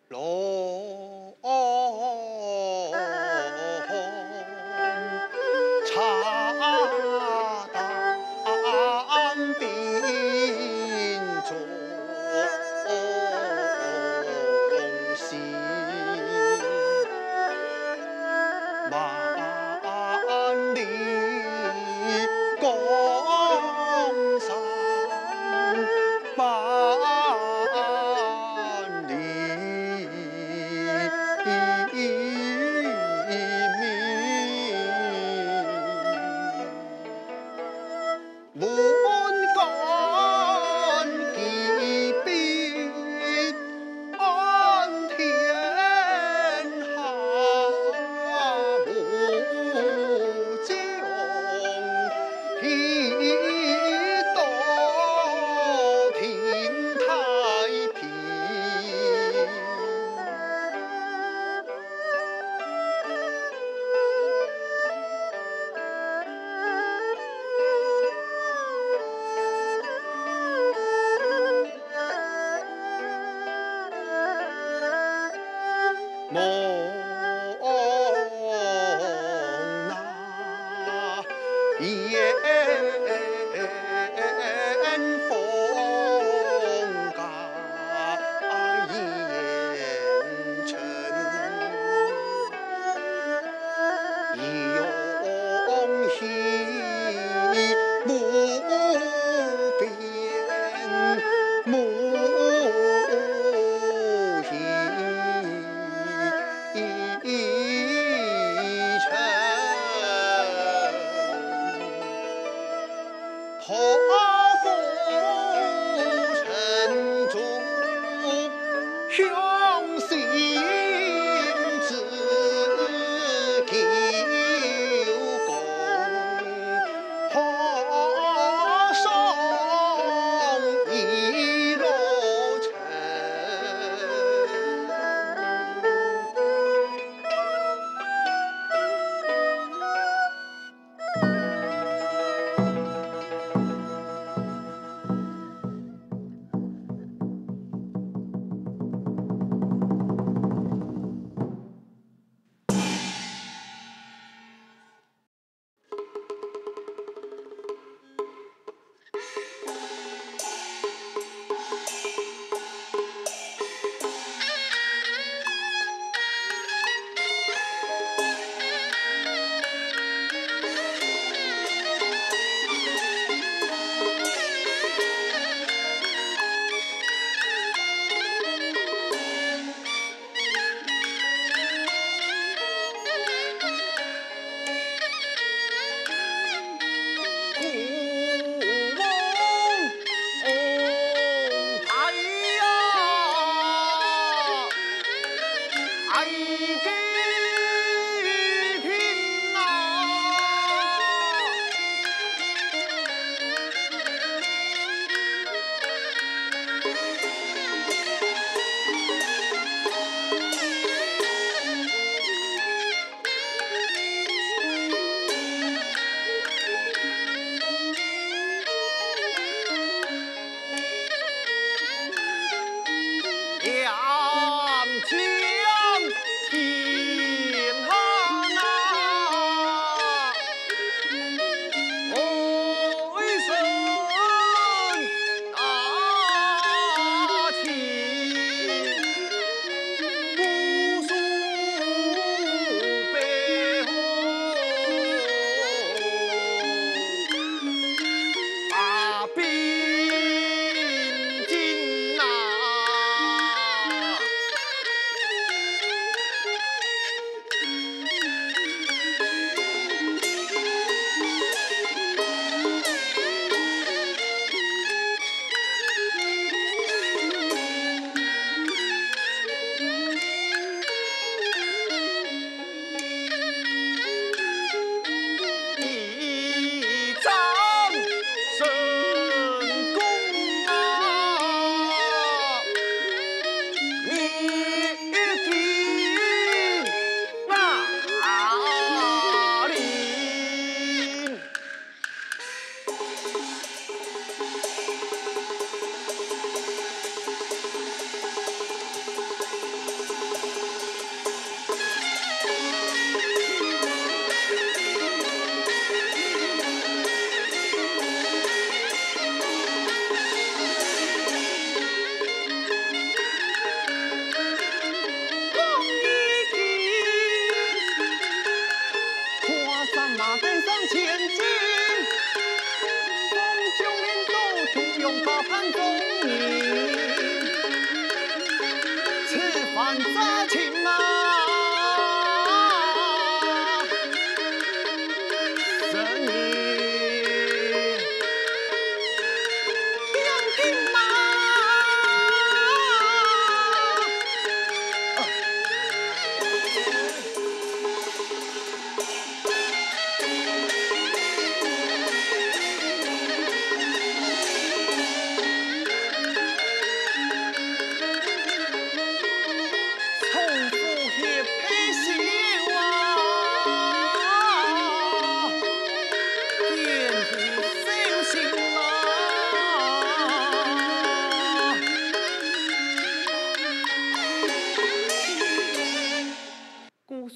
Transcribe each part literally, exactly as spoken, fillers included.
龙茶担并重行，万里江山。 万里名，无问干几笔，安天下无疆，一道定太 平。望那雁峰高雁深，雄鸡无边无垠。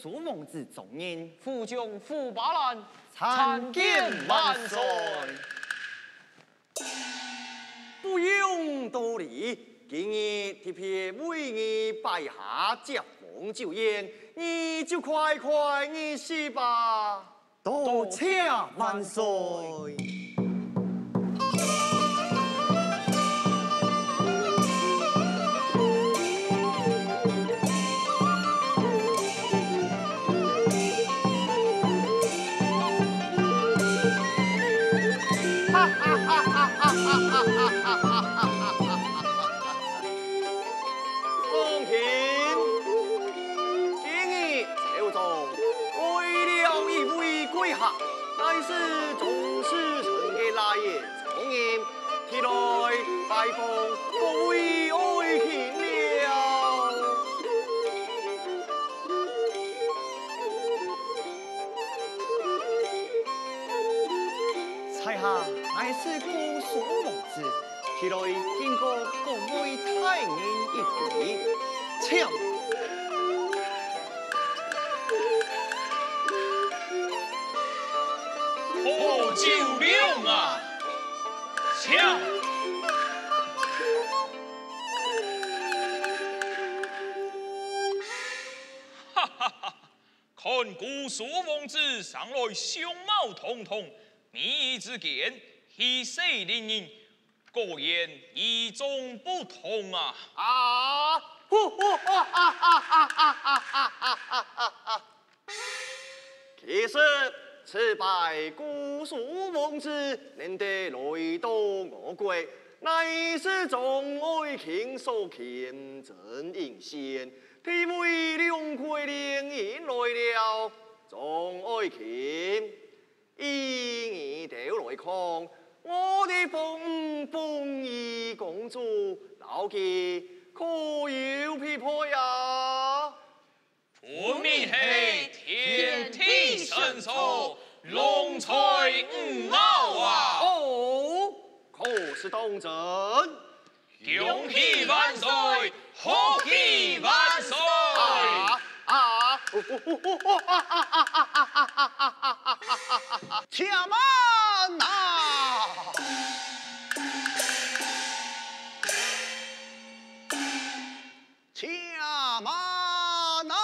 蘇王子莊人，副將傅巴蘭，参见万岁。不用多礼，今日特别为你摆下接风酒宴，你就快快入席吧。 多谢万岁。庄卿，今日朝中来了一位贵客，乃是宗室城个老爷庄人，前來拜訪各位爱卿了。 在下乃是姑苏王子，前來敬過各位大人一杯，請。好酒量啊！请。哈哈哈！ 看姑苏王子生來相貌堂堂，眉宇之间，氣势凌人，果然與眾不同啊！啊！其實，此擺姑蘇王子能得來到我國，乃是莊愛卿所欽徵引選， 地位兩倍連贏來了，莊愛卿。以你兜來看，我个封封邑公主，摎佢可有匹配啊？分明係天地生錯，郎才女貌啊！哦，可是當真？ 恭喜萬歲，賀喜萬歲！啊啊！且慢啊！且慢啊！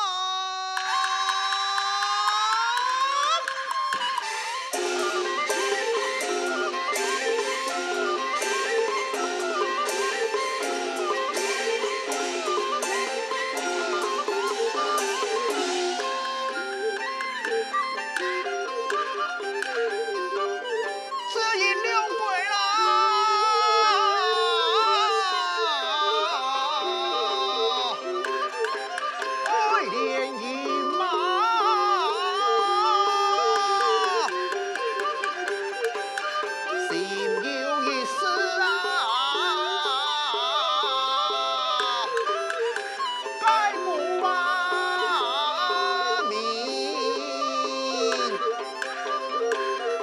只因兩國啦，愛聯姻嘛，心有一事啊。 該無話明，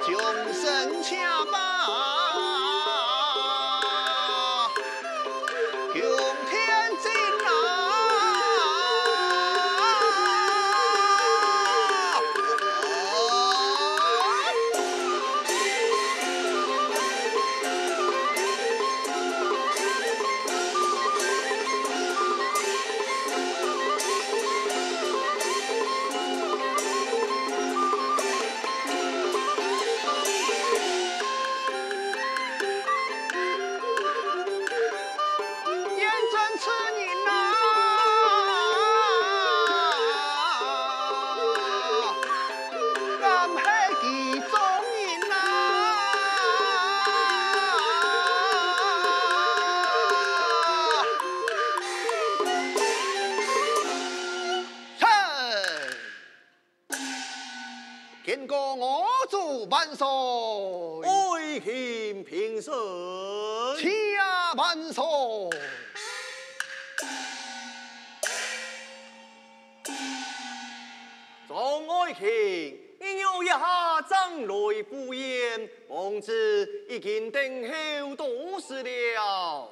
終身且把共天盡啊！ 胭脂此人啊， 敢係佢莊人啊？是。見過我主萬歲。愛卿平身。且慢坐。 莊愛卿，你仰一下正來赴宴，王子已經等候多時了。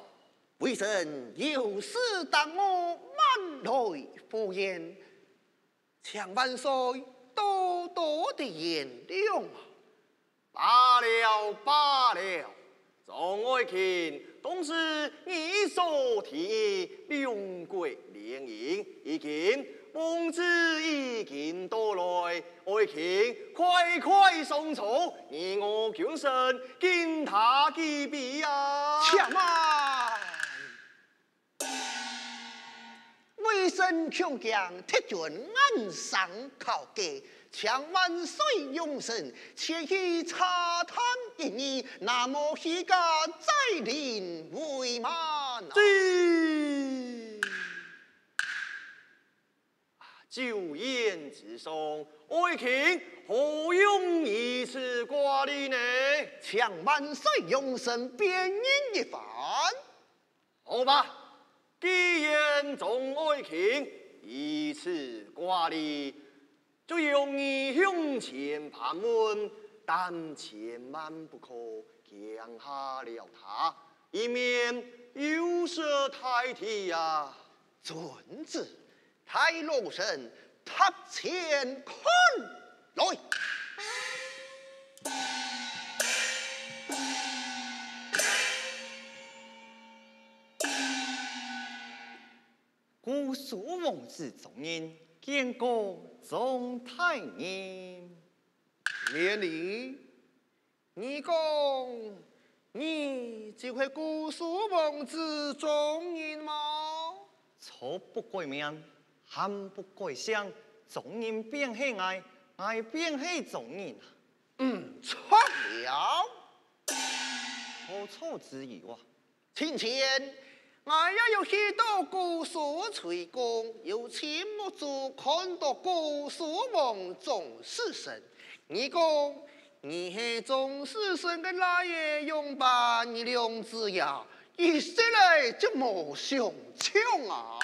微臣有事耽誤，慢來赴宴。请万岁多多的原谅啊！罢了，罢了，张爱卿，当是你所提议，两国联姻，如今皇子已经到来，爱卿快快上车，你我君臣，敬他几杯啊！且慢！ 微臣恐惊敌军暗生考究，请万岁容身，前去查探一二，那么起驾再临回满啊！是。酒宴之上，爱卿何用如此挂虑呢？请万岁容身辨认一番。 好吧，既然张爱卿如此挂虑，就容你向前盘问，但千万不可惊吓了他，以免有失大体啊。遵旨，待老臣塔前看来。 姑苏王子张任，见过张大人。免礼。你讲，你就系姑苏王子张任吗？错不改名， 喊不改姓，张任便系𠊎，𠊎便系张任啊。嗯，错了。何错之有啊？从前，𠊎也有去到姑苏吹风，有亲目珠看到姑苏王张士诚。你讲，你系张士诚个孻仔样般，你两子爷一息仔就無相像啊！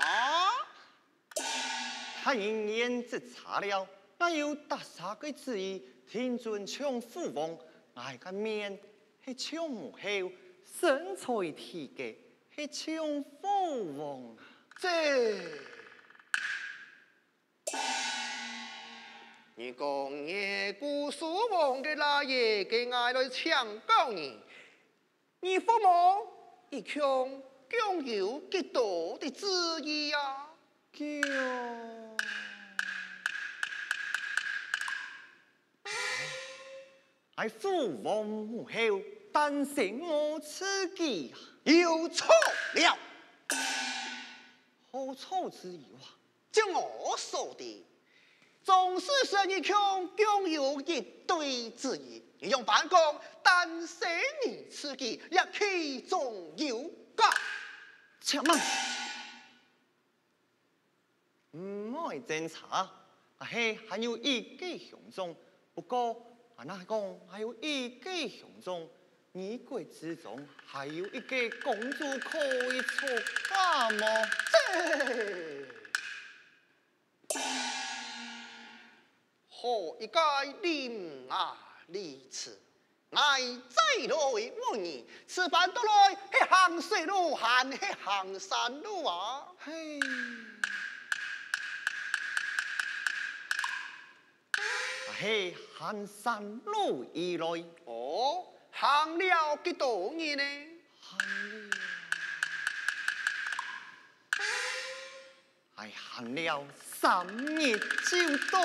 大人言之差了，𠊎有大儕个主意，定準像虎王，𠊎个面係像母后，身材體格係像虎王啊。這，你講你係姑蘇王个孻仔，該𠊎來請教你， 你父母一共共有幾多个子女啊？共，𠊎父王母后單生我自己啊！有錯了！何錯之有啊？ 照我所知，張士誠一共共有一對子女，你仰般講單生你自己，這其中有假？且慢！毋愛爭吵，阿係還有一個兄長，不過，𠊎若講還有一個兄長， 你國之中還有一個公主可以出嫁無？這，好一個臨危離事！𠊎再來問你，此番到來係行水路還係行山路啊？嘿， 係行山路而來。哦，行了幾多日呢？行了，係行了三日就到。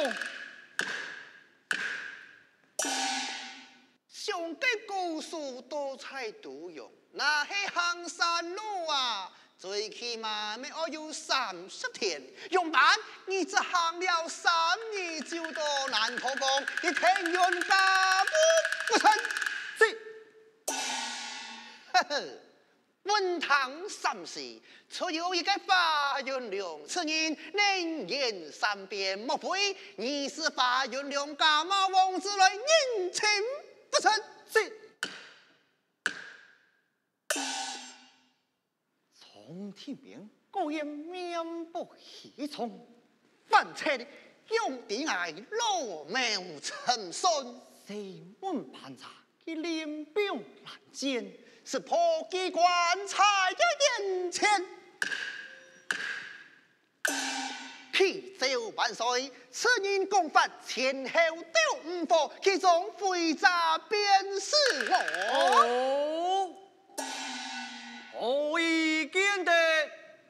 相隔姑蘇到在都陽，若係行山路啊，最起碼乜愛有三十天。仰般，你只行了三日就到，難道講你天緣家務不成？是。呵呵， 文壇三四，出有一個華陰梁，此人能言善辯，莫非你是華陰梁家母王子來認親不成？是。長亭邊，果然面目悲愴。 反正仰知𠊎老謀深算，四門盤查佢連兵攔箭，識破機關在佢眼前。啟奏萬歲，此人功法前後都毋和，其中非詐便是我。哦，何以見得？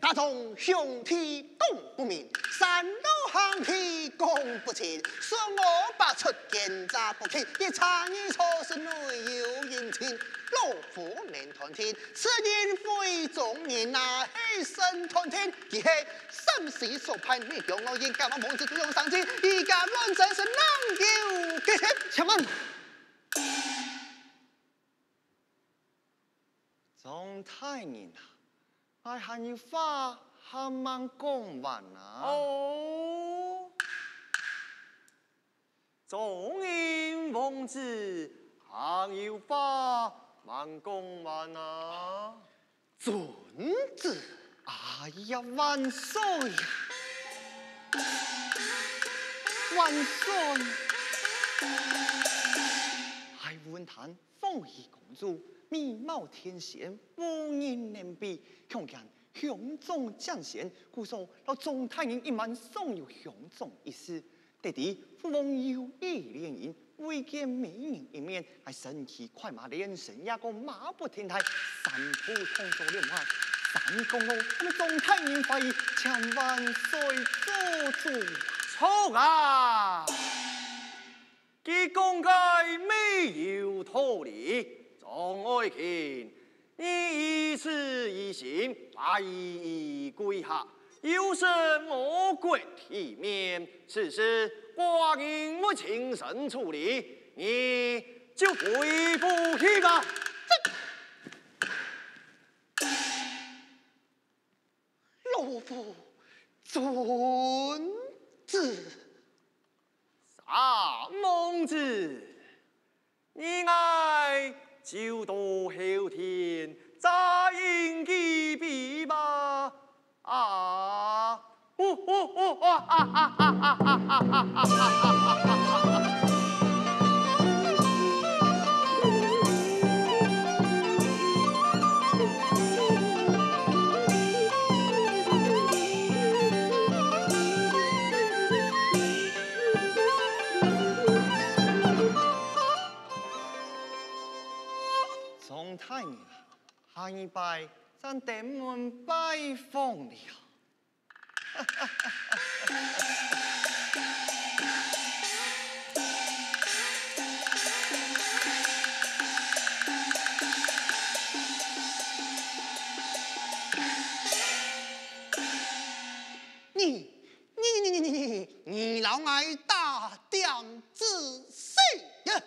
家中兄弟講不明，山路行去講不清，說我八出奸詐不清，一查二錯是內有隱情，老夫能斷定，此人非忠人，乃係沈斷天，佢係陝西所派女中惡人，敢話孟子主用上計，佢敢亂真是另有計謀。且慢！ 莊大人啊，𠊎還有話還吂講完啊。哦，莊人王子，還有話吂講完啊。遵旨。哎呀，萬歲呀！萬歲！哎，文壇 鳳喜公主，美貌天仙，無人能比，強健鄉中諫仙，故所摎莊大人一滿，尚有鄉中一事。得知父王有意聯姻，為見美人一面，𠊎身騎快馬，連山越過馬不停蹄，三步同做連環，三公路，恁樣莊大人懷疑，請萬歲做主。錯啊！ 佢講个乜有道理，莊愛卿，你以此疑心，拜伊歸下，有失我國體面，此事寡人會親身處理，你就回府去吧。老夫遵旨。 三孟子，你𠊎就到後天再飲幾杯吧。啊，嗚嗚嗚，啊啊啊啊啊啊啊啊啊啊！ 莊大人啊，下二擺正登門拜訪了。 你，你，你，你，你，你，你摎𠊎打點仔細呀！